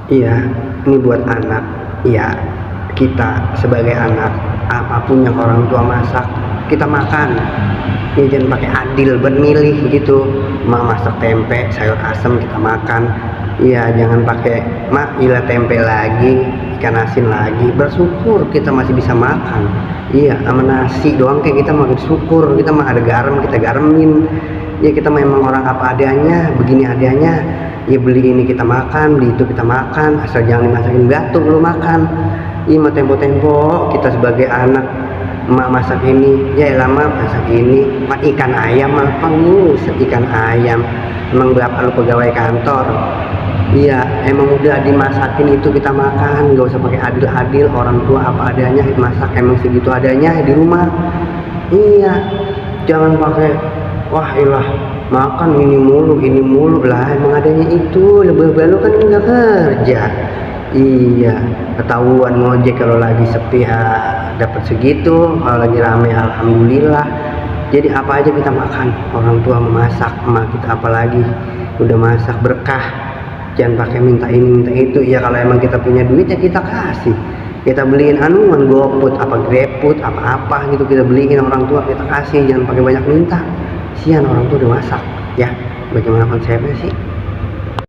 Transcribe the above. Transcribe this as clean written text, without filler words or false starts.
Iya, ini buat anak. Iya, kita sebagai anak, apapun yang orang tua masak kita makan. Ya jangan pakai adil buat milih gitu. Masak tempe sayur asem kita makan. Iya, jangan pakai gila tempe lagi, ikan asin lagi. Bersyukur kita masih bisa makan. Iya, sama nasi doang kayak kita mau bersyukur. Kita mah ada garam kita garemin. Ya kita memang orang apa adanya, begini adanya. Ya beli ini kita makan, beli itu kita makan, asal jangan dimasakin batu lu makan. Iya mah tempo-tempo kita sebagai anak emak masak ini, ya lama masak ini, ikan ayam mah ikan ayam. Emang berapa lu pegawai kantor? Iya, emang udah dimasakin itu kita makan, nggak usah pakai adil-adil. Orang tua apa adanya masak emang segitu adanya di rumah. Iya, jangan pakai wah ilah makan ini mulu lah, emang adanya itu. Lebih balu kan nggak kerja. Iya, ketahuan ngojek kalau lagi sepi ya dapat segitu, kalau lagi rame alhamdulillah. Jadi apa aja kita makan, orang tua memasak, emak kita apalagi udah masak berkah. Jangan pakai minta ini minta itu. Ya kalau emang kita punya duit ya kita kasih, kita beliin anuan GoFood apa GrabFood apa gitu, kita beliin orang tua kita kasih. Jangan pakai banyak minta, sian orang tua udah masak. Ya bagaimana konsepnya sih?